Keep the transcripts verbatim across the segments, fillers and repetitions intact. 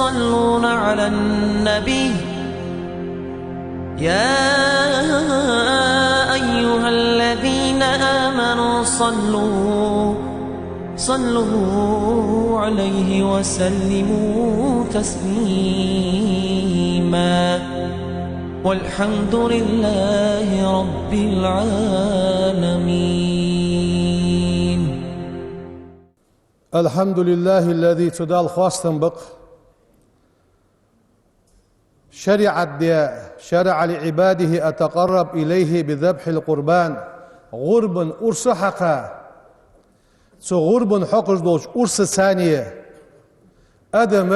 يصلون على النبي، يا أيها الذين آمنوا صلوا، صلوا عليه وسلموا تسليما. والحمد لله رب العالمين. الحمد لله الذي, цу Далла хоастам ба-кх, шариӀат даь, شرع لعباده التقرب إليه بذبح القربان, гӀурбан урс хьакха, цу гӀурбан хьокхаш долча урсаца цхьана адам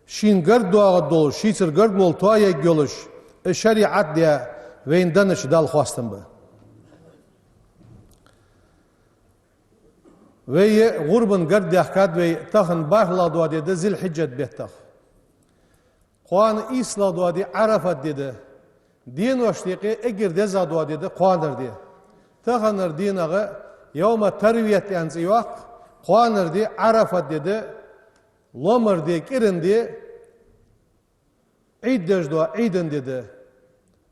шийна гаргадоагӀаргдолаш, шийцара гаргало тоаергйолаш, из шариӀат даь вайна деннача Далла хоастам ба. Вай гӀурбан гаргадехкад вай, тахан бархӀлагӀа дола ди да Зуль-Хьиджат беттах. Кхоана ийслагӀа дола ди Ӏарафат ди да. Деношта юкъе эггара дезагӀа дола ди да кхоанара ди. Таханара дийнахьа йовма тарвият аьнна цӀи йоаккх, кхоанара ди Ӏарафат ди да, ломара ди, кӀиранди, Ӏийд деш дола Ӏийдан ди да.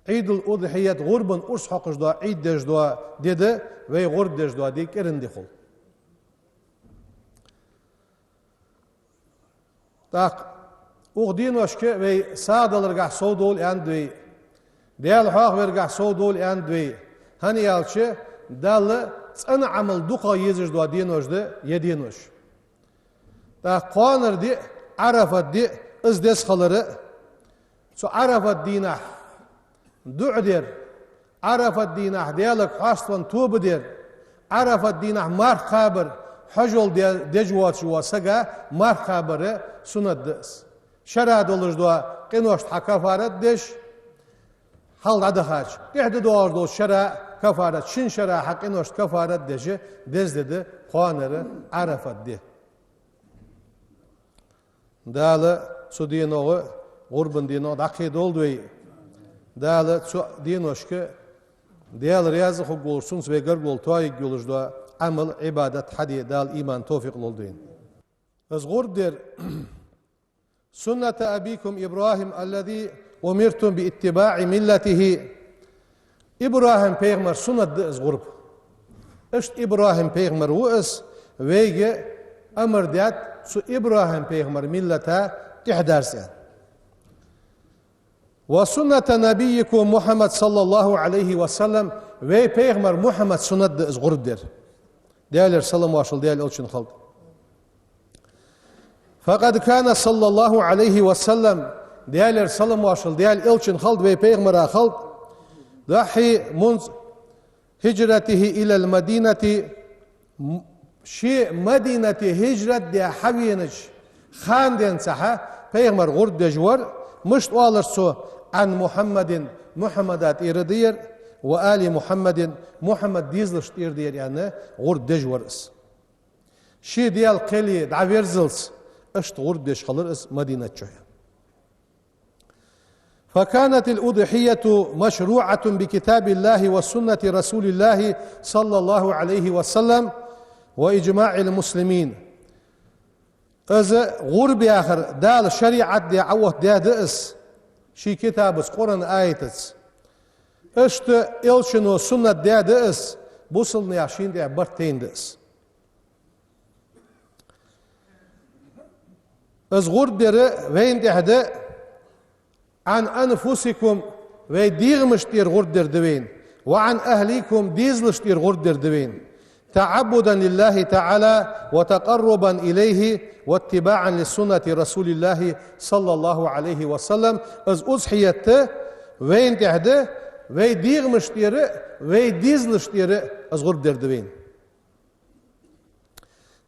Ӏийдул-Удхьият, гӀурбан урс хьокхаш дола Ӏийд деш дола ди да, вай гӀурба деш дола ди кӀиранди хул. ТӀаккха укх деношка вай сагӀа даларгахьа совдовла аьннад вай, Даьла хьоахаваргахьа совдовла аьннад вай, хӀана аьлча Далла цӀена Ӏамал дукхагӀа езаш дола денош да ер денош. ТӀаккха кхоанара ди, Ӏарафат ди, из деза хилар а, цу Ӏарафат дийнахьа дуӀа дар, Ӏарафат дийнахьа Даьлага хьаставенна тоба дар, Ӏарафат дийнахьа марха кхабар, хьажол де-, деш воацаш вола сага марха кхабар суннат да из. Шера долаш дола къиношта хьа кафарат деш, хьалха дӀадахача, тӀехьа де доагӀаш долча шера кафарат, шин шера хьа къиношта кафарат деш, деза ди да кхоанара Ӏарафат ди. Дала цу деногӀа, гӀурбан деногӀа дӀакхийдолда вай. Дала цу деношка Даьла раьза хургволаш, цунца вай гаргало тоаергйолаш дола Ӏамал, Ӏибадат хьаде Дала иман, товфикъ лолда вайна. Из гӀурба дар, سنة أبيكم إبراهيم الذي أمرتم باتباع ملته. ИбрахӀим пайхамара суннат да из гӀурба. Иштта ИбрахӀим пайхамар ва из, вайга амар даьд цу ИбрахӀим пайхамара миллата тӀехьадарза аьнна. وسنة نبيكم محمد صلى الله عليه وسلم, вай пайхамара Мухьаммада суннат да из гӀурба дар. Даьлера салам-моаршал Даьла элчанна хилда. فقد كان صلى الله عليه وسلم, Даьлера салам-моаршал Даьла элчанна хилда, вай пайхамара хилда, يضحي منذ هجرته إلى المدينة, м-, ше Мадинате хӀижрат даь хьавенача хана денз хьа пайхамар гӀурба деш вар, мишта оалар цо: عن محمد, Мухьаммада тӀера да ер, وآل محمد, Мухьаммада дезалашта тӀера да ер, аьнна, гӀурба деш вар из. Ше Даьла кхел дӀаверзалца, иштта гӀурба деш хилар из Мадинате чу. فكانت الأضحية مشروعة بكتاب الله وسنة رسول الله صلى الله عليه وسلم وإجماع المسلمين. Из гӀурба яхар Дала шариӀат даь Ӏооттадаьд из, ший китабаца, Къуръан аятаца. Иштта элчано суннат даьд из, бусалба наьха шийна тӀа барт тайнад из. Из гӀурба дар вайна тӀехьа да, عن أنفسكم, вай дегӀамашта тӀера гӀурба дар да вайна, وعن أهليكم, дезалашта тӀера гӀурба дар да вайна, تعبدا لله تعالى وتقربا إليه واتباعا لسنة رسول الله صلى الله عليه وسلم. Из узхьият вайна тӀехьа да, вай дегӀамашта тӀера, вай дезалашта тӀера из гӀурба дар да вайна.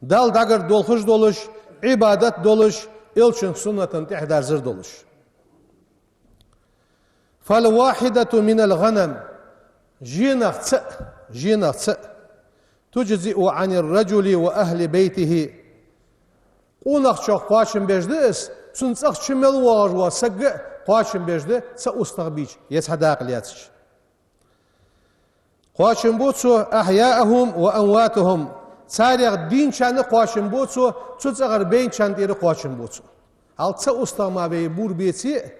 Далла дӀагаргдолхаш долаш, Ӏибадат долаш, элчан суннатана тӀехьадарзар долаш. فالواحدة من الغنم, жинах цаӀ, жинах цаӀ, تجزئ عن الرجل وأهل بيته. Къонахчох кхоачам беш да из, цун цӀагӀа чу мел воагӀаш вола саг а кхоачам беш да, цаӀ устагӀа бийча, е цхьа дакъа лаьцача. Кхоачам бу цо أحياءهم وأمواتهم. Царех дийначарна кхоачам бу цо, цу цӀагӀара байначарна тӀера кхоачам бу цо. Хьал цхьа устагӀа мара вай бур беце а,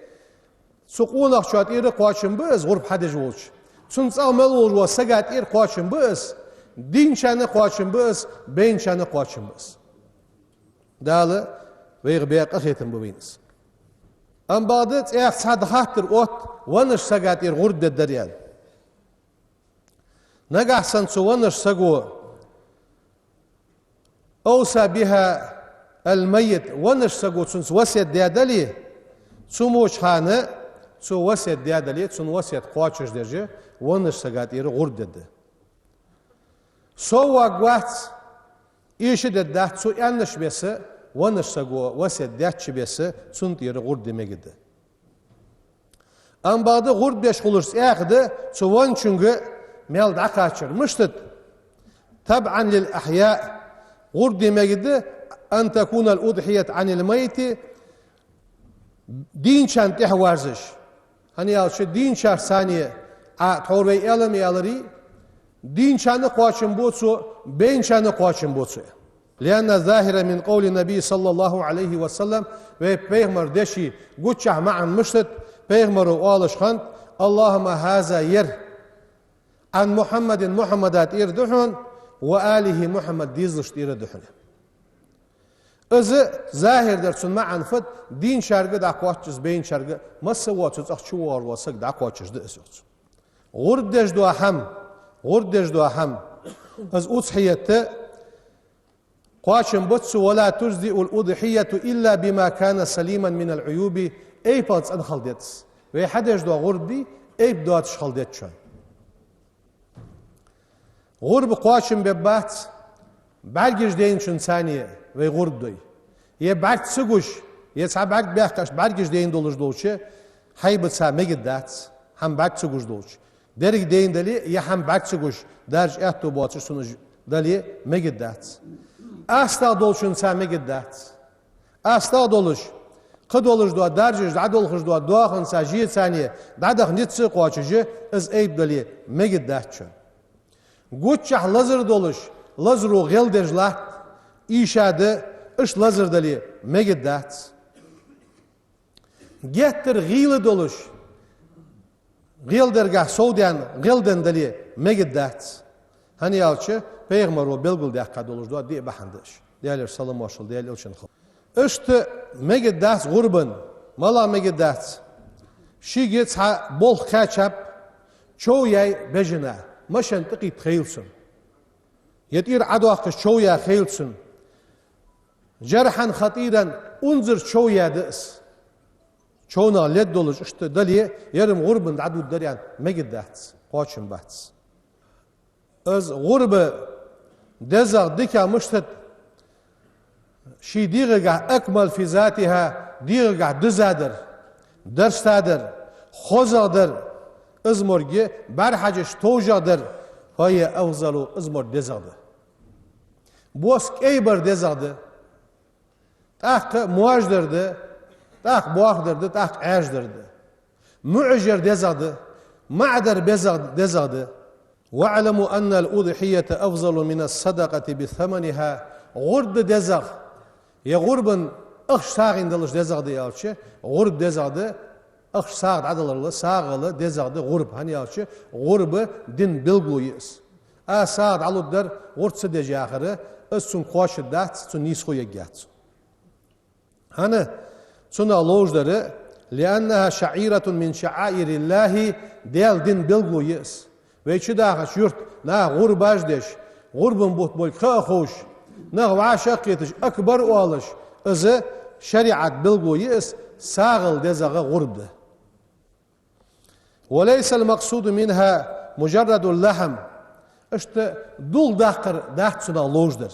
цу къонахчоа тӀера кхоачам ба из, гӀурба хьадеш волча. Цун цӀагӀа мел волча сага тӀера кхоачам ба из, дийначарна кхоачам ба из, байначарна кхоачам ба из. Дала вайх баь къахетам ба вайна из. Амма бакъда цӀаьхха цхьа хаттар отт, веннача сага тӀера гӀурба дергдар аьнна. Нагахьа санна цу веннача саго أوصى بها الميت, веннача саго цунца васкет даь дале, цу моча хана цо васкет даь дале, цун васкет кхоачашдеш, веннача сага тӀера гӀурба дергда. Сов варгвац, эша дергдац, цо аьннача беса, веннача саго васкет даьча беса, цунна тӀера гӀурба де мегаргда. Амма бакъда гӀурба деш хулаш цӀаьхха да цу венначунга маьл дӀакхачар. Мишта да? تبعا للأحياء. ГӀурба де мегаргда أن تكون الأضحية عن الميت, дийначарна тӀехьа верзаш. ХӀана аьлча дийначарца цхьана, а, тхьовра вай аьлар-м аьлар, дийначарна кхоачам бу цо, байначарна кхоачам бу цо. لأن الظاهر من قول النبي صلى الله عليه وسلم, вай пайхамара дешай гучахь маӀан мишта да, пайхамара оалаш хиннад: اللهم هذا, ер, عن محمد, Мухьаммада тӀера да хьона, وآله, Мухьаммада дезалашта тӀера да хьона. Из захӀир дар цун маӀан фуд: дийначарга дӀакхоач из, байначарга, масса а воацача цӀагӀа чу воагӀаш вола саг дӀакхоачаш да из, йоах цо. ГӀурба деш дола хӀама, гӀурба деш дола хӀама, из удхьията кхоачам бац цо, ولا تجزئ الأضحية إلا بما كان سليما من العيوب, айпал цӀена хила деза. Вай хьадеш дола гӀурба айп доацаш хила деза шоана. ГӀурба кхоачам бергбац бӀаргаш дайначунца цхьана вай гӀурба дой. Е бӀарг ца гуш, е цхьа бӀарг баьккхача, бӀаргаш дайна долаш долча хьайбаца мегаргдац, хӀама бӀарг ца гуш долча. Деррига дайна дале, е хӀама бӀарг ца гуш, даржа аьттув боацаш цунна дале, мегаргдац. АстагӀа долчунца мегаргдац. АстагӀа долаш, кхы долаш дола даржаш, дӀадолхаш дола доаханца, жеца цхьана дӀадаха низ ца кхоачаш, из айп дале, мегаргдац шоана. Гучахь лазар долаш, лазаро гӀелдеш латт, ийша да, иштта лазар дале, мегаргдац. Геттара гӀийла долаш, гӀелдергахьа совдаьнна, гӀелденна дале, мегаргдац. ХӀана аьлча пайхамара белгалдаьккха долаш дола диъ бахьан да уж. Даьлера салам-моаршал Даьла элчанна хилда. Иштта мегаргдац гӀурбан, малагӀа мегаргдац? Шийга цхьа болх кхаьчаб, чов яьй бежана, машен тӀакхийтта хийла цунна. Е тӀера Ӏодоаккхаш чов яь хийла цунна. جرحا خطيرا, унзара чов яь да из. Човнах леддолаш иштта дале, ер-м гӀурбан дӀадоладаьдар аьнна мегаргдац, кхоачам бац. Из гӀурба дезагӀа дикагӀа мишта да? Ший дегӀагахьа أكمل في ذاتها, дегӀагахьа дизадар, дарстадар, хозагӀдар, из морг бӀарахьежача товжагӀдар, فهي أفضل, из морг дезагӀа да. Бос кӀайбар дезагӀа да, тӀаккха моаждар да, тӀаккха боахадар да, тӀаккха Ӏаьржадар да. МуӀажар дезагӀа да, маӀадар безагӀ-, дезагӀа да. واعلموا أن الأضحية أفضل من الصدقة بثمنها. ГӀурба дезагӀа, е гӀурбан ахча сагӀийна далаш дезагӀа да аьлча, гӀурба дезагӀа да, ахча сагӀа дӀадаларал, сагӀал дезагӀа да гӀурба. ХӀана аьлча гӀурба дина белгало я из. А сагӀа дӀалургдар гӀурба ца деш яхар, из цунга кхоачаргдац, цунна нийсхо ергьяц. ХӀана? Цунах ловш дар, لأنها شعيرة من شعائر الله, Даьла дина белгало я из. Вай чу дахача юрта наха гӀурбаш деш, гӀурбан бутт болга ха а ховш, нах вӀашагӀкхеташ, акбар оалаш, из шариӀата белгало я из, сагӀал дезагӀа гӀурба да. وليس المقصود منها مجرد اللحم. Иштта дулх даккхар дац цунах ловш дар.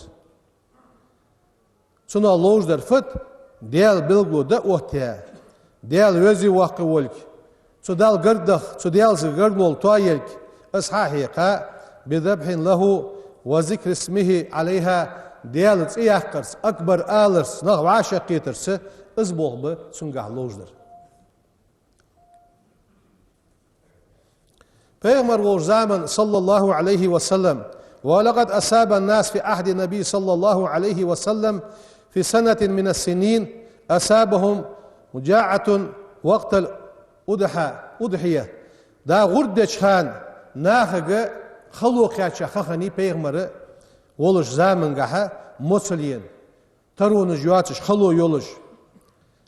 Цунах ловш дар фуд? Даьла белгало да оттаяь, Даьла веза-воккха волга, цу Далла гаргадах, цу Даьлаца гаргало тоаялга, из хьахьекха, بذبح له وذكر اسمه عليها, Даьла цӀи яккхарца, акбар аларца, нах вӀашагӀкхетарца, из болх ба цунгахьа ловш дар. Пайхамар волча заман, صلى الله عليه وسلم, ولقد أصاب الناس في عهد النبي صلى الله عليه وسلم في سنة من السنين أصابهم مجاعة وقت الأضحى، أضحية. Да гӀурба деча хана нахага хало кхаьча ха хиннай пайхамар волча замангахьа моцал ена, таронаш йоацаш, хало йолаш.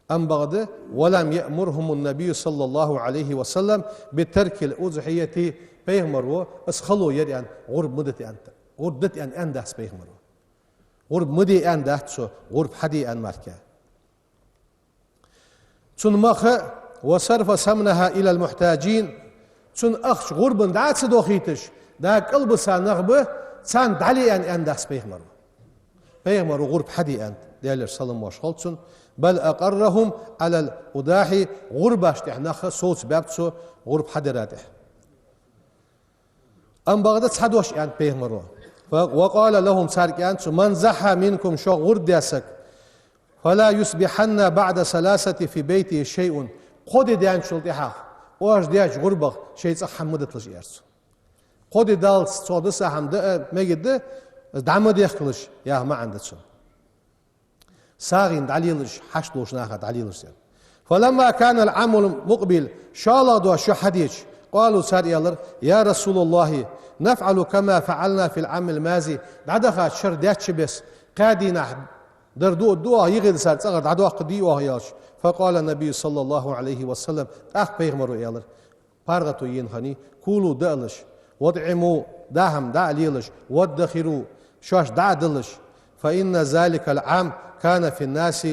Амма бакъда, ولم يأمرهم النبي صلى الله عليه وسلم بترك الأضحية. Пайхамаро из хало яр аьнна, гӀурба ма дита аьнна, гӀурба дита аьнна, аьнна дац пайхамаро. ГӀурба ма де аьнна дац цо, гӀурба хьаде аьнна мара. Цун мах, وصرف ثمنها إلى المحتاجين, цун ахча гӀурбана дӀа а ца дохийташ, да кӀалбиса нах ба, царна дӀале аьнна, аьнна дац пайхамаро. Пайхамаро гӀурба хьаде аьннад, Даьлера салам-моаршал хилда цунна. بل أقرهم على الأضاحي, гӀурбашта тӀехьа нах совцабаьб цо гӀурба хьадара тӀехьа. Амма бакъда цхьа дош аьннад пайхамаро. وقال لهم, царга аьннад цо: من ضحى منكم, шоах гӀурба даь саг, فلا يصبحن بعد الصلاة في بيته شيء. Кхо ди даьнначул тӀехьагӀа оаш даьча гӀурбах шоай цӀагӀа хӀама ма диталаш, аьлар цо. Кхо ди даллалца цо диса хӀама даа мегадда, дӀа ма дехкалаш, яха маӀан да цун. СагӀийна дӀалелаш, хьашт долча наха дӀалелаш, аьнна. فلما كان العام المقبل, шоллагӀа дош шу хьадеча, قالوا, цар аьлар: يا رسول الله، نفعل كما فعلنا في العام الماضي. ДӀадахача шера даьча беса, кхаь дийнахьа дар дуа, дуа йигӀе дисар цӀагӀара дӀадоаккхаргдий оаха, аьлча. فقال النبي صلى الله عليه وسلم, тӀаккха пайхамаро аьлар, паргӀато ена хиннай: كلوا, даалаш, وأطعموا, да хӀама дӀа а лелаш, وادخروا, шоашта дӀа а далаш, فإن ذلك العام كان في الناس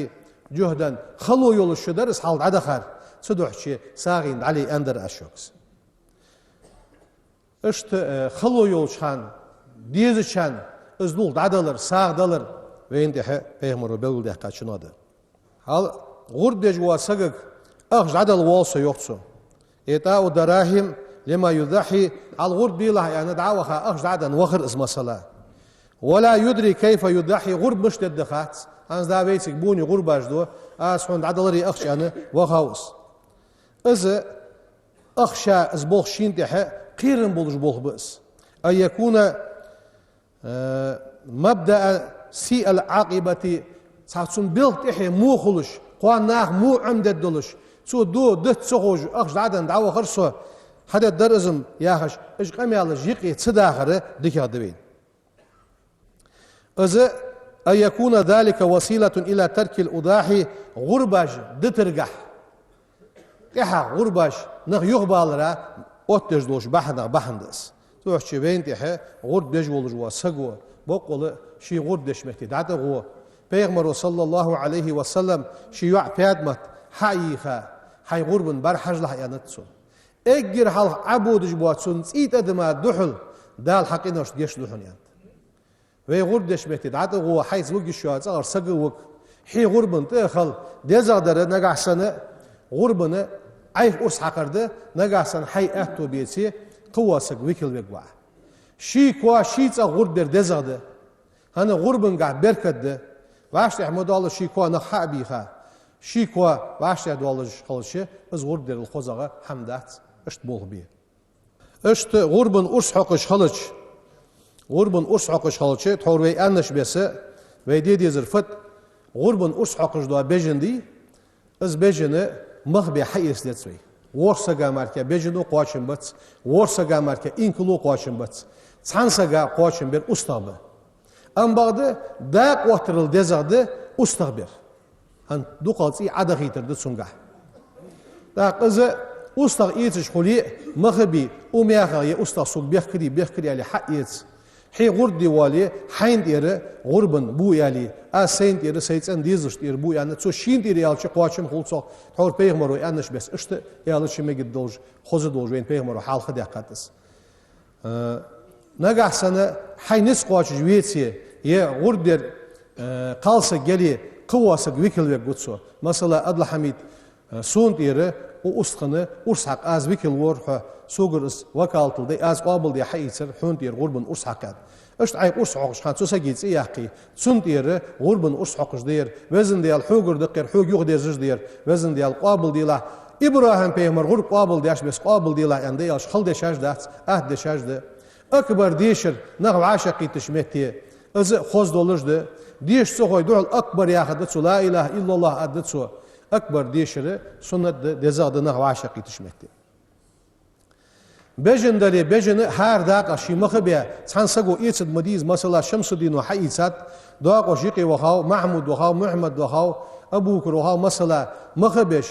جهدا. Хало йолаш шу дар из хьалха дӀадахар, цудухьа сагӀийна дӀале аьннадар аз шуга. Иштта, э, хало йолча хана, дезача хана из дулх дӀадалар, сагӀа далар вайна тӀехьа пайхамаро белгалдаьккхачунах да. Хьал гӀурба деш вола сагага ахча дӀадала воал со, йоах цо. إعطاء الدراهم لمن يضحي, хьал гӀурба делахь аьнна дӀа а ваха, ахча дӀа а денна вахар из, масала. ولا يدري كيف يضحي, гӀурба мишта дергда хац. ХӀанз да вайцига бувни гӀурбаш ду, аз хьона дӀадаларе ахча аьнна вахав из. Из ахча, из болх шийна тӀехьа кхерам болаш болх ба из. أن يكون, э, مبدأ سيء العاقبة, цхьа цун белха тӀехье во хулаш, кхоана наха во Ӏомадергдолаш, цо ду, дац ца ховш, ахча дӀа а денна дӀавахар со, хьадергдар из-м яхаш, уж къамаьлаш юкъе ца дахар дикагӀа да вайна. Из, أن يكون ذلك وسيلة إلى ترك الأضاحي, гӀурбаш дитаргахьа, тӀехьагӀа гӀурбаш нах юхабалара оттадеш долаш бахьанех бахьан да из. Цудухьа вайна тӀехьа гӀурба деш волаш вола саго, боккъала ший гӀурба деча метте дӀатӀагӀо. Пайхамаро, صلى الله عليه وسلم, ший йоӀ ПаьтӀамат хьа а йийха, хьай гӀурбана бӀарахьажалахь, аьннад цо. Эггара хьалха Ӏободаш бола цун цӀий тӀадама духьал Дала хьа къиношта гешт ду хьона, аьннад. Вай гӀурба деча метте дӀатӀагӀо, хьайца вуг йиш йола цӀагӀара саг а вуг. Хье гӀурбана тӀа а хила, дезагӀа дар нагахьа санна гӀурбана Ӏайха урс хьакхар да, нагахьа санна хьай аьттув беце, кхывола саг викал вергва Ӏа. Ший коа ший цӀагӀа гӀурба дар дезагӀа да. ХӀана, гӀурбангахьа беркат да. ВӀаштӀехьа ма доллара ший коа нах хьа а бийха. Ший коа вӀаштӀехьа доллаш хилча, из гӀурба дарал хозагӀа хӀама дац, иштта болх бе. Иштта гӀурбана урс хьокхаш хилча, гӀурбана урс хьокхаш хилча, тхьовра вай аьннача беса, вай де дезар фуд, гӀурбана урс хьокхаш дола бежан дий, из бежан мах бе хьаэца деза вай. ВорхӀ сага мара бежано кхоачам бац, ворхӀ сага мара инкало кхоачам бац, цхьан сага кхоачам бар устагӀа ба. Амма бакъда дакъа оттарал дезагӀа да устагӀа бар. ХӀана, дукхагӀа цӀий Ӏодахийтар да цунгахьа. ТӀаккха из устагӀа эцаш хуле а, мах а бе, укх мехах ер устагӀа сога бехкарий, бехкарий аьле хьаэца. Хье гӀурба де воале, хьайна тӀера гӀурбана бу аьле, аз сайна тӀера, сай цӀен дезалашта тӀера бу аьнна, цо шийна тӀера аьлча кхоачам хул цох, тхьовра пайхамаро аьннача беса иштта аьлча мегаргдолаш, хоза долаш вайна пайхамаро хьалха даьккхад из. Э, нагахьа санна хьай низ кхоачаш веце, е гӀурба дар, э, кхалсаг яле, кхывола саг викал вергва цо. Масала, Абдулхьамид, э, сона тӀера укх устагӀа урс хьакха, аз викал вора хьо, согара из вакалатал дай, аз къоабалде хьаийцар хьона тӀера гӀурбана урс хьакха, аьнна. Иштта Ӏайха урс хьокхаш хана цу сага цӀи яккхе, цунна тӀера гӀурбана урс хьокхаш да ер, Везан Даьла, хьогара да-кх ер, хьога юхадерзаш да ер, Везан Даьла, къоабалделахь. ИбрахӀим-пайхамара гӀурба къоабалдеш беса къоабалделахь аьнна да, аьлча хала дешаш дац, атта дешаш да. Акбар дешар нах вӀашагӀкхийттача метте, Из хоза долаш да. Дешача цӀихой духьал акбар яхаргда цо, ла илахӀа иллаллахӀ аргда цо. Акбар дешар суннат да, дезагӀа да нах вӀашагӀкхийтача метте. Бежан дале, бежан хӀара дакъа ший мах бе, цхьан саго эцаргда ма дий из, масала, Шамсуддино хьаийцад, доакъош юкъе вахав, Махьмуд вахав, Мухьаммад вахав, Абубакар вахав, масала, мах беш,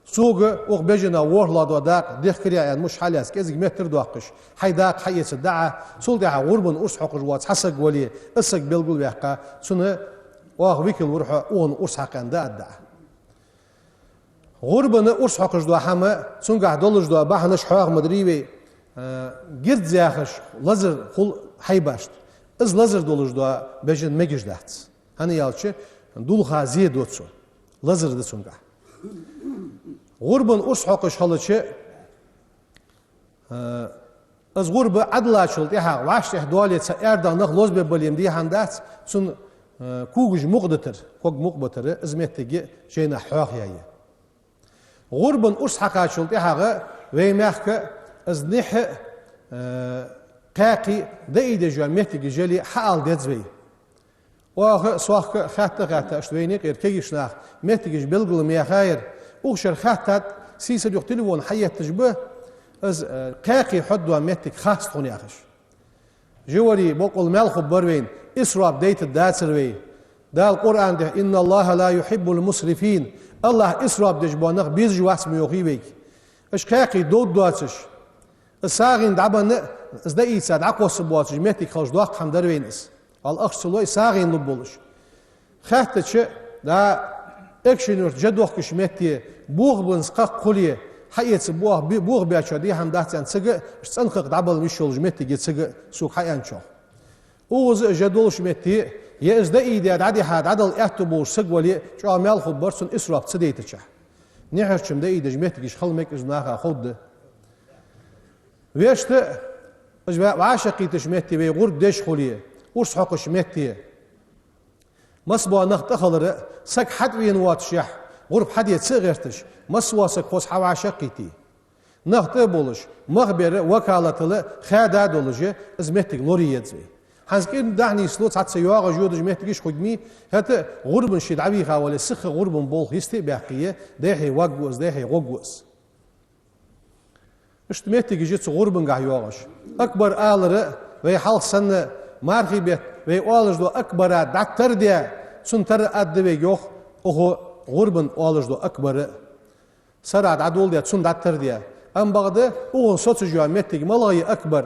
цо укх бежана ворхӀлагӀа дола дакъа дехкарий аьнна муш хьалаьца, кӀезига меттар доаккхаш, хьай дакъа хьаэцаргда Ӏа, цул тӀехьагӀа гӀурбан урс хьокхаш вола цхьа саг вале, из саг белгалваьккха, цунна оаха викал вар хьо, укхунна урс хьакха аьнна дӀааргда Ӏа. ГӀурбан урс хьокхаш дола хӀама, цунгахь долаш дола бахьанаш хьоаха ма дарий вай, э, гирд яхаш лазар хул хьайбашта. Из лазар долаш дола бежан мегаш дац. ХӀана аьлча, дулха зе ду цо. Лазар да цунгахь. ГӀурбан урс хьокхаш хилча, э, из гӀурба Ӏадалачул тӀехьагӀа, вӀаштӀехьа доале цхьа аьрдагӀа нах лозабе бале ма дий хӀама дац, цун, э, когаш мукъадитар, ког мукъабитар, из моттиг жайнашка хьоахаяьй. ГӀурбан урс хьакхачул тӀехьагӀа вай мехка из нихьа, э, кхаькхи даийдеш йола моттигаш яле хьаала деза вай. Оаха, сохка хаьтта-хаьтта, иштта вайна юкъера кагийча наха моттигаш белгала ма яхайир. Укх шера хаьттад, сийсара юха телефон хьаетташ ба, из, э, кхаькхи хьода дола моттиг хац тхона яхаш. Жи варий, боккъал маьл хургбар вайна, исраф дайтаргдацар вай. Дала Къуръан тӀа: «إن الله لا يحب المسرفين». АллахӀ исраф деш бола нах безаш вац ма йоахий вайга. Уж кхаькхи довргдоацаш, из сагӀийна дӀабенна, из даийца дӀакхоссаргбоацаш моттиг хилча доккха хӀама дар вайна из. Валлахь, ахча ца лой, сагӀийна лургболаш. Хаьттача, да, Экажкъонгий-Юрта жа дохкаш метте, бохабенна кхакха хуле, хьаэца бох-, би-, бохабечоа дий хӀама дац аьнна, цига, уж цӀена кхакха дӀабала йиш йолаш моттиг я цига, сога хьааьнначох. Укхаза а жа долаш метте, е из даийдаь дӀадихьа дӀадала аьттув болаш саг вале, чӀоагӀа маьл хургбар цунна исраф ца дайтача. Нихьарчам даийдеш моттигаш хила мег из наха ховргда. Вешта, уж вӀа-, вӀашагӀкхийтача метте вай гӀурба деш хуле, урс хьокхача метте, масса бола нах тӀахилар, саг хьатӀавена воацашехь, гӀурба хьаде ца гӀерташ, масса вола саг хоза хьавӀашагӀкхийтий. Нах тӀа а болаш, мах бер вакалатал хаьда а долаш, из моттиг лорае еза вай. ХӀанз кӀира дӀа нийслу цхьацца йоагӀаш йодаш моттигаш хургья, хӀаьта гӀурбан ше дӀавийха вале, сиха гӀурбан болх йисте а баьккхе, дехьа ваггу из, дехьа гӀоггу из. Иштта моттигаш я цу гӀурбангахь йоагӀаш. Акбар алар, вай хьалха санна, мархий бетта вай оалаш дола акбара дӀатарде, цунна тара аргда вайга йоах, укх гӀурбан оалаш дола акбар. Сарахьа дӀадоладе, цунна дӀатарде. Амма бакъда, укхун соцаш йола моттиг малагӀа я акбар?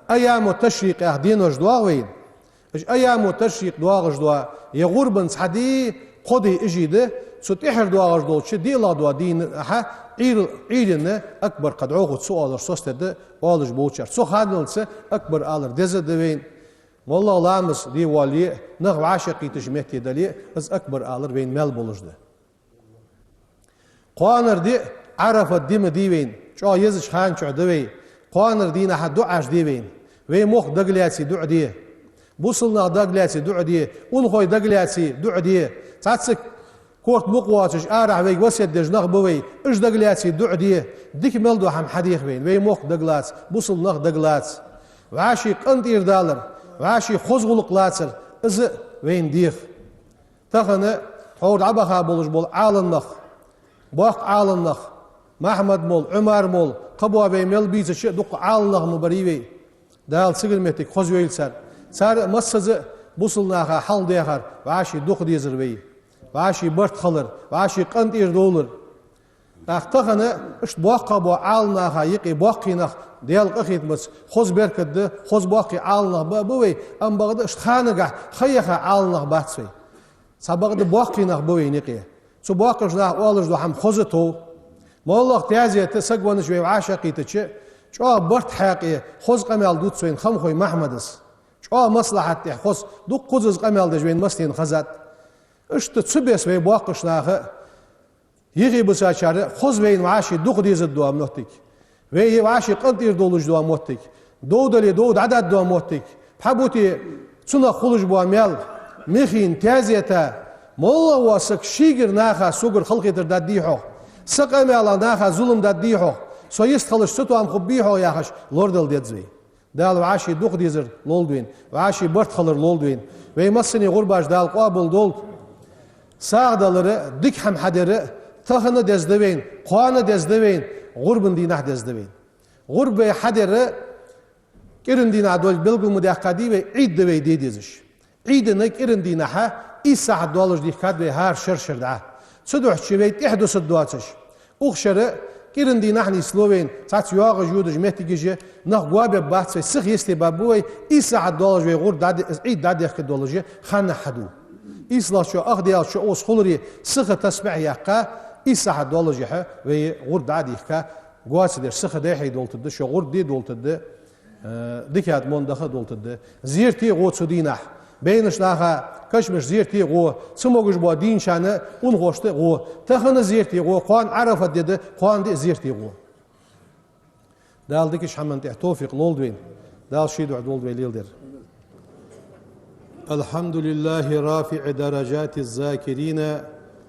Айяму ташрикъ яха денош доагӀа вайна. Уж айяму ташрикъ доагӀаш дола, е гӀурбан цхьа ди, кхо ди, уж ди да, цу тӀехьара доагӀаш долча диълагӀа дола дийнахьа Ӏуйра-, Ӏуйранна акбар кхы дӀахо ца оалар соцаде да, оалаш болчар. Цу ханналца акбар алар деза да вайна. МоллагӀа ламаз де воалле, нах вӀашагӀкхийтача метте дале, из акбар алар вайна маьл болаш да. Кхоанара ди Ӏарафат ди ма дий вайна, чӀоагӀа езача хана чухь да вай. Кхоанара дийнахьа дуӀаш де вайна. Вай мохк дагалаьце дуӀа де. Бусалба нах дагалаьце дуӀа де. Унахой дагалаьце дуӀа де. Цхьацца корта мукъа воацаш арахьа вайга васкет деш нах ба вай. Уж дагалаьце дуӀа де. Дика мел дола хӀама хьадеха вайна. Вай мохк дагалаца, бусалба нах дагалаца. ВӀаший къинтӀера далар, вӀаший хоза гӀулакх лацар, из вайна деха. Тахан тхьовра дӀабаха болаш бола Ӏаламнах, боккха Ӏаламнах, Махьмад мол, Ӏумар мол, кхыбола вай мел бийцача а дукха Ӏаламнах ма барий вай. Дала цигара моттиг хоза йойла цар. Цар а массаза а бусалба наха хьалха дехар, вӀаший дукха дезар вай. ВӀаший барт хилар, вӀаший къинтӀера довлар. ТӀаккха тахан иштта боккхагӀа бола Ӏаламнаха юкъе боккхий нах, Даьла къахетамца, хоза беркат да, хоза боккхий Ӏаламнах ба а ба вай, амма бакъда иштта ханагахь ха яха Ӏаламнах бац вай. Цхьабакъда боккхий нах ба вайна юкъе. Цу боккхийча наха оалаш дола хӀама хоза тов. МоллагӀа таьзета саг веннача вай вӀашагӀкхийтача, чӀоагӀа барт хьакъе хоза къамаьл дувц вайна Хамхой Махьмада. ЧӀоагӀа маслахьат тӀехь хоза, дукха хоза из къамаьл деш вайна массанена хезад. Иштта цу беса вай боккхийча наха, йихи бусачара хоза вайна вӀаший дукха дезаргдола моттиг, вай вӀаший къинтӀера довлаш дола моттиг, дов дале дов дӀадаргдола моттиг, пхьа бутий цунах хулаш бола маьл, михийна, таьзета, моллагӀа вола саг шийгара наха согара халахетар даргдий хьогӀ, са къамаьлах наха зулам даргдий хьогӀ, со йистхилча цатоам хургбий хьогӀ яхаш лорадала деза вай. Дала вӀаший дукха дезар лолда вайна, вӀаший барт хилар лолда вайна. Вай массане гӀурбаш Дала къоабал долда. СагӀа далар а, дика хӀама хьадар а тахан деза да вайна, кхоана деза да вайна, гӀурбан дийнахьа деза да вайна. ГӀурба вай хьадар а кӀиран дийнахьа долга белгал ма даьккхадий вай, Ӏийд да вай де дезаш. Ӏийда кӀиран дийнахьа ийс сахьат доаллаш дихкад вай хӀара шера-шера дӀа. Цудухьа вай тӀехьа дусаргдоацаш. Укх шера кӀиран дийнахьа нийслу вайна, цхьацца йоагӀаш-йодаш моттигаш я, нах гоабергбац вай, сиха йисте баьб вай, ийс сахьат доаллаш вай гӀурба дӀа-, Ӏийд дӀадехка долаш я, ханнахьа хьаду. ИйслагӀчоа, ах Даьллачоа, укхаза хуларе сиха тасбихь яьккха, ийс сахьат доаллаш яхьа вай гӀурба дӀа а дихка, гоаца деш сиха дехьа долтаргда, шо гӀурба де долтаргда. Э, дикадар мо даха долтаргда. Зерате гӀо цу дийнахьа. Бейнаш наха, кашамаш зерате гӀо, цамогаш бола дийначарна, унахошта гӀо. Тахан зерате гӀо, кхоана Ӏарафат ди да, кхоана ди зерате гӀо. Дала дикача хӀаман тӀа товфикъ лолда вайна. Дала ший духьа долда вай леладер. الحمد لله رافع درجات الذاكرين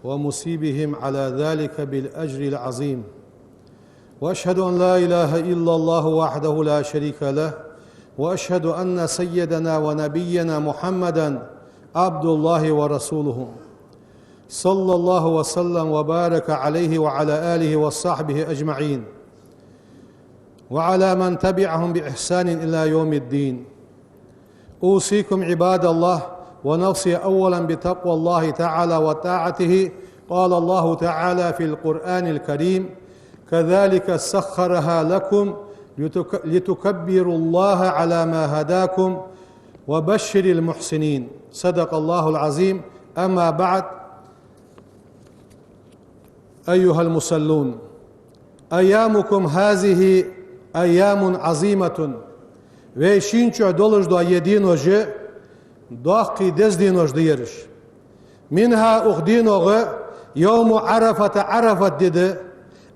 ومثيبهم على ذلك بالأجر العظيم. وأشهد أن لا إله إلا الله وحده لا شريك له، وأشهد أن سيدنا ونبينا محمدا عبد الله ورسوله، صلى الله وسلم وبارك عليه وعلى آله وصحبه أجمعين، وعلى من تبعهم بإحسان إلى يوم الدين. أوصيكم عباد الله ونفسي أولا بتقوى الله تعالى وطاعته. قال الله تعالى في القرآن الكريم: كذلك سخرها لكم لتك-، لتكبروا الله على ما هداكم وبشر المحسنين. صدق الله العظيم. أما بعد، أيها المصلون، أيامكم هذه أيام عظيمة. Вай шийна чу долаш дола е денош доккхий деза денош да ераш. منها, укх денох, يوم عرفة, Ӏарафат ди да,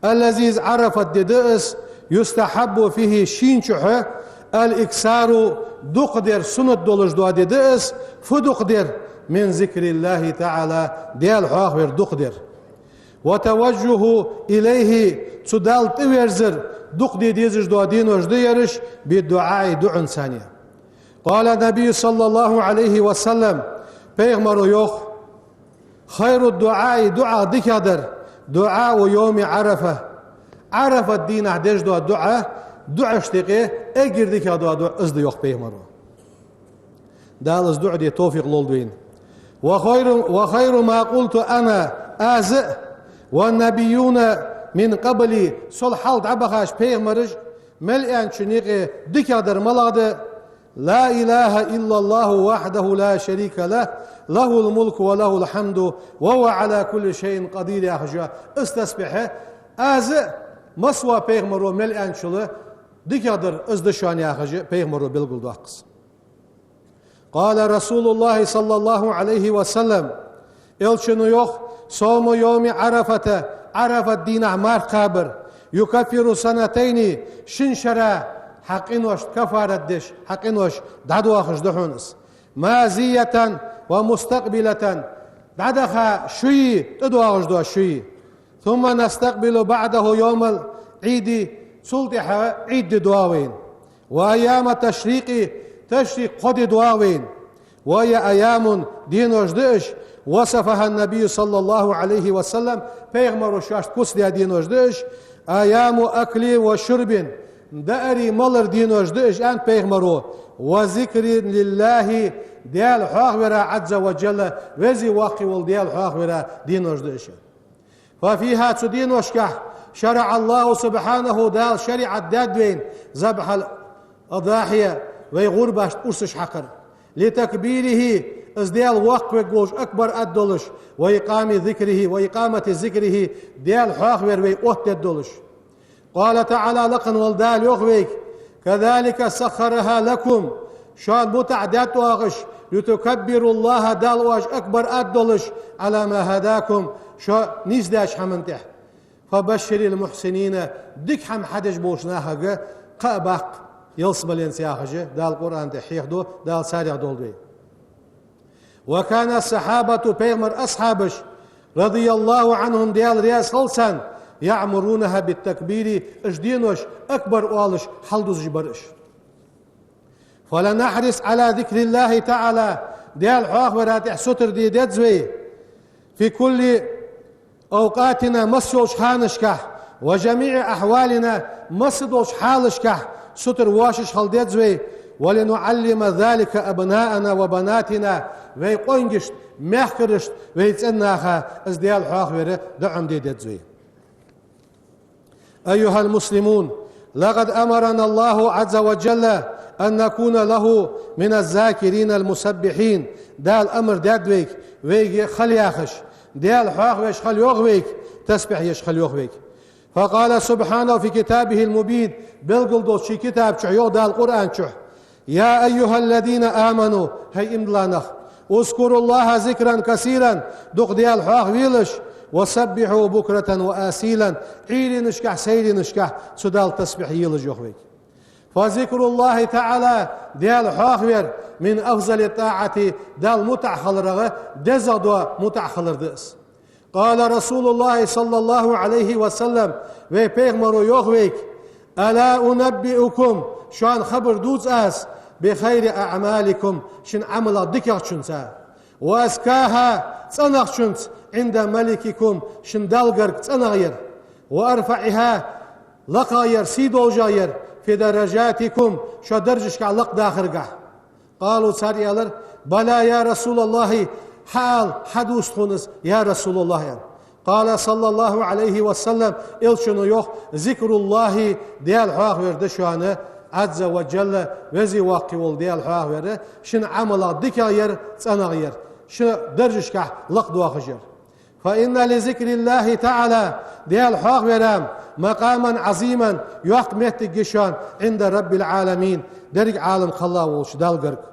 الذي, из Ӏарафат ди да из, يستحب فيه, шийна чу الإكثار, дукха дар суннат долаш дола ди да из, фу дукха дар, من ذكر الله تعالى, Даьла хьоахавар дукха дар. والتوجه إليه, цу Далла тӀаверзар дукха де дезаш дола денош да ераш, بالدعاء, дуӀанца. قال النبي صلى الله عليه وسلم, пайхамаро йоах: خير الدعاء, дуӀах дикагӀдар, دعاء يوم عرفة. Ӏарафат дийнахьа деш дола дуӀа, дуӀашта юкъе эггара дикагӀа дола дуӀа из да, йоах пайхамаро. Дала из дуӀа де товфикъ лолда вайна. وخير، وخير ما قلت أنا, аз а, والنبيون من قبلي, сол хьалха дӀабахача пайхамараша мел аьнначун юкъе дикагӀдар малагӀа да: لا إله إلا الله وحده لا شريك له، له الملك وله الحمد وهو على كل شيء قدير, яхаш йола из тасбихь, аз а, массавола пайхамаро мел аьнначул дикагӀдар из да шоана, яхаш пайхамаро белгалдоаккх из. قال رسول الله صلى الله عليه وسلم, Элчано йоах: صوم يوم عرفة, Ӏарафат дийнахьа марха кхабар, يكفر سنتين, шин шера хьа къиношта каффарат деш, хьа къинош дӀадоахаш да хьона из. ماضية ومستقبلة, дӀадаха шуи, тӀадоагӀаш дола шуи. ثم نستقبل بعده يوم العيد, цул тӀехьа Ӏийд ди доагӀа вайна. وأيام التشريق, ташрикъ кхо ди доагӀа вайна. وهي أيام, денош да уж, وصفها النبي صلى الله عليه وسلم, пайхамаро шоашта куц даь денош да уж, أيام أكل وشرب, даарий маларий денош да уж, аьннад пайхамаро, وذكر لله, Даьла хьоахавара, عز وجل, веза-воккха вола Даьла хьоахавара денош да уж. ففيها, цу деношкахь, شرع الله سبحانه, Дала шариӀат даьд вайна, ذبح الأضاحي, вай гӀурбашта урсаш хьакхар. لتكبيره, из Даьла воккхавергволаш, акбар аргдолаш, وإقام ذكره، وإقامة ذكره, Даьла хьоахавар вай оттадергдолаш. قال تعالى, лакха вола Дала йоах вайга: كذلك سخرها لكم, шоана мутӀахь даьд оаха уж, لتكبروا الله, Далла оаш акбар аргдолаш, على ما هداكم, шо нийсдеча хӀаман тӀа. فبشر المحسنين, дика хӀама хьадеш болча нахага кхаъ баккха ялсмаленца, яхаш Дала Къуръан тӀа хьехаду, Дала царех долда вай. وكان الصحابة, пайхамара асхьабаш, رضي الله عنهم, Даьла раьза хилва царна, يعمرونها بالتكبير, уж денош акбар оалаш хьалдузаш бар уж. فلنحرص على ذكر الله تعالى, Даьла хьоахавара тӀехь сутара де деза вай, في كل أوقاتنا, масса йолча ханашкахь, وجميع أحوالنا, масса долча хьалашкахь сутара воашаш хила деза вай, ولنعلم ذلك أبناءنا وبناتنا, вай къонгашта, мехкарашта, вай цӀен наха из Даьла хьоахавар даӀом де деза вай. أيها المسلمون، لقد أمرنا الله عز وجل أن نكون له من الذاكرين المسبحين. Дала амар даьд вайга, вайга хила яхаш, Даьла хьоахавеш хила йоах вайга, тасбихь еш хила йоах вайга. فقال سبحانه في كتابه المبين, белгала долча ший китаба чу йоах Дала Къуръан чу: يا أيها الذين آمنوا, хӀай иман дилла нах, اذكروا الله ذكرا كثيرا, дукха Даьла хьоахавелаш, وسبحوه بكرة وأصيلا, Ӏуйранашкахь, сайранашкахь цу Далла тасбихь елаш йоах вайга. فذكر الله تعالى, Даьла хьоахавар, من أفضل الطاعة, Далла мутӀахьа хиларах дезагӀа дола мутӀахьа хилар да из. قال رسول الله صلى الله عليه وسلم, вай пайхамаро йоах вайга: ألا أنبئكم, шоана хабар дувц аз, بخير أعمالكم, шун Ӏамалех дикагӀчунца, وأزكاها, цӀенагӀчунца, عند مليككم, шун Далла гарга цӀенагӀа яр, وأرفعها, лакхагӀа яр, сий долашагӀа яр, في درجاتكم, шо даржашкахь лакхдахаргахь. قالوا, цар аьлар: بلى يا رسول الله, хьаала, хьадувц тхона из, я Расулаллахь, аьнна. قال صلى الله عليه وسلم, Элчано йоах: ذكر الله, Даьла хьоахавар да шоана, عز وجل, веза-воккха вола Даьла хьоахавар, шун Ӏамалех дикагӀа яр, цӀенагӀа яр, шо даржашкахь лакхдоахаш яр. فإن لذكر الله تعالى, Даьла хьоахавара, مقاما عظيما, йоккха моттиг я шоана, عند رب العالمين, деррига Ӏалам кхелла волча Далла гарга.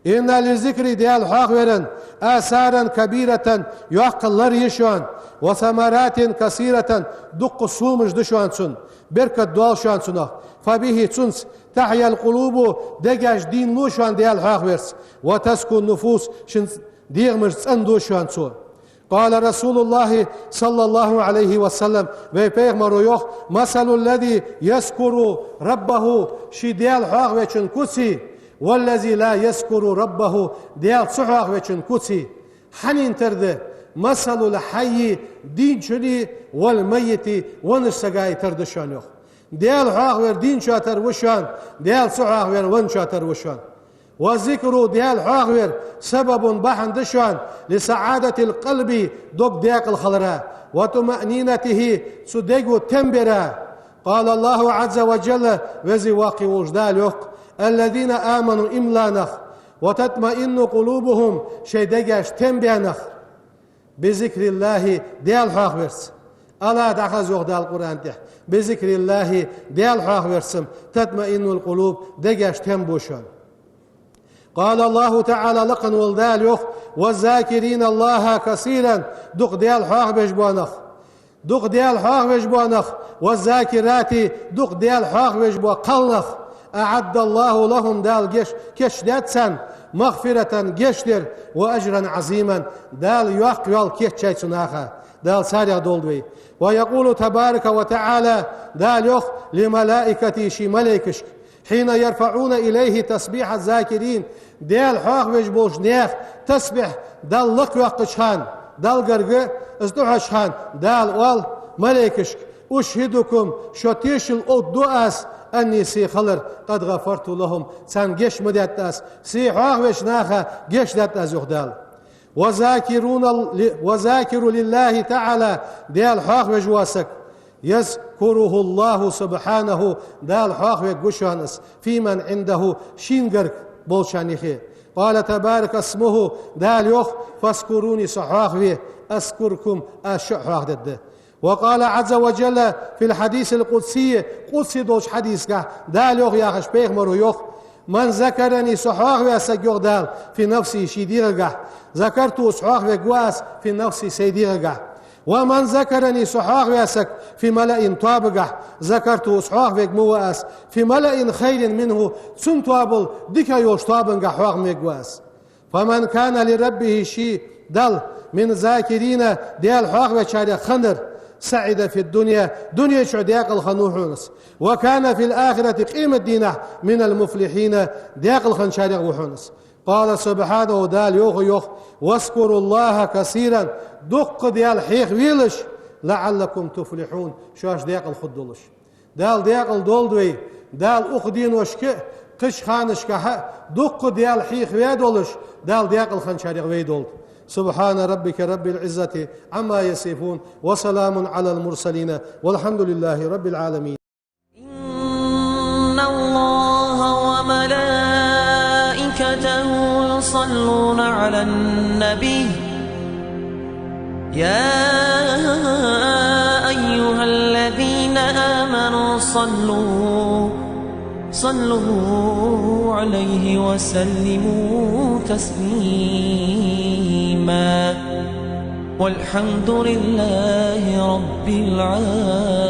إن للذكر, Даьла хьоахавара, آثارا كبيرة, йоккха лар я шоана, وثمرات كثيرة, дуккха сомаш да шоана цун, беркат доал шоана цунах. فبه, цунца, تحيا القلوب, дегаш дийна лу шоана Даьла хьоахаварца, وتزكو النفوس, шун дегӀамаш цӀенду шоана цо. قال رسول الله صلى الله عليه وسلم, вай пайхамаро йоах: مثل الذي يذكر ربه, ший Даьла хьоахавечун куцеи, والذي لا يذكر ربه, Даьла ца хьоахавечун куцеи хьанна тара да? مثل الحي, дийначуни, والميت, веннача сагаи тара да шоана, йоах. Даьла хьоахавар дийначоа тара ва шоана, Даьла ца хьоахавар венначоа тара ва шоана. والذكر, Даьла хьоахавар, سبب, бахьан да шоана, لسعادة القلب, дог декъала хилара, وطمأنينته, цу дего тем бара. قال الله عز وجل, веза-воккха волча Дала йоах: الذين آمنوا, иман дилла нах, وتطمئن قلوبهم, шоай дегаш тем баь нах, بذكر الله, Даьла хьоахаварца. ألا, дӀахаза, йоах Дала Къуръан тӀа: بذكر الله, Даьла хьоахаварца, تطمئن القلوب, дегаш тем бу шоана. قال الله تعالى, лакха вола Дала йоах: والذاكرين الله كثيرا, дукха Даьла хьоахавеш бола нах, дукха Даьла хьоахавеш бола нах, والذاكرات, дукха Даьла хьоахавеш бола кхалнах, أعد الله لهم, Дала геш, кийчдаьд царна, مغفرة, гешт дар, وأجرا عظيما, Дала йоккха йоал кийчъяьй цу наха, Дала царех долда вай. ويقول تبارك وتعالى, Дала йоах: لملائكته, ший малейкашка, حين يرفعون إليه تسبيح الذاكرين, Даьла хьоахавеш болча наьха тасбихь Далла лакхъяккхача хана, Далла гарга из тӀахьоча хана, Дала оал малейкашка: أشهدكم, шо тешал оттаду аз, أني, се хилар, قد غفرت لهم, царна гешт ма даьд аз, се хьоахавеча наха гешт даьд аз, йоах Дала. وذاكرون ال-، وذاكر لله تعالى, Даьла хьоахавеш вола саг, يذكره الله سبحانه, Дала хьоахавергва шоана из, فيمن عنده, шийна гарга болчарна юхе. قال تبارك اسمه, Дала йоах: فاذكروني, со хьоахаве, أذكركم, аз шо а хьоахадергда. وقال عز وجل في الحديث القدسي, къудси долча хьадисагахь Дала йоах яхаш пайхамаро йоах: من ذكرني, со хьоахаваь саг, йоах Дала, في نفسه, ший дегӀагахь, ذكرته, из хьоахавергва аз, في نفسي, сай дегӀагахь. ومن ذكرني, со хьоахаваь саг, في ملأ, тоабагахь, ذكرته, из хьоахавергва аз, في ملأ خير منه, цун тоабал дикагӀа йолча тоабангахь хьоахавергва аз. فمن كان لربه, ший Далла, من الذاكرين, Даьла хьоахавечарех хиннар, سعد في الدنيا, дунен чу декъала хиннав хьона из. وكان في الآخرة, къематдийнахьа, من المفلحين, декъала хинначарех ва хьона из. قال سبحانه, Дала йоах, йоах: واذكروا الله كثيرا, дукха Даьла хьехавелаш, لعلكم تفلحون, шоаш декъала хургдолаш. Дала декъала долда вай, Дала укх деношка а, кхыча ханашка а дукха Даьла хьехаве долаш, Дала декъала хинначарех вай долда. سبحان ربك رب العزة عما يصفون وسلام على المرسلين والحمد لله رب العالمين. إن الله وملائكته يصلون على النبي، يا أيها الذين آمنوا صلوا، صلوا عليه وسلموا تسليما. والحمد لله رب العالمين.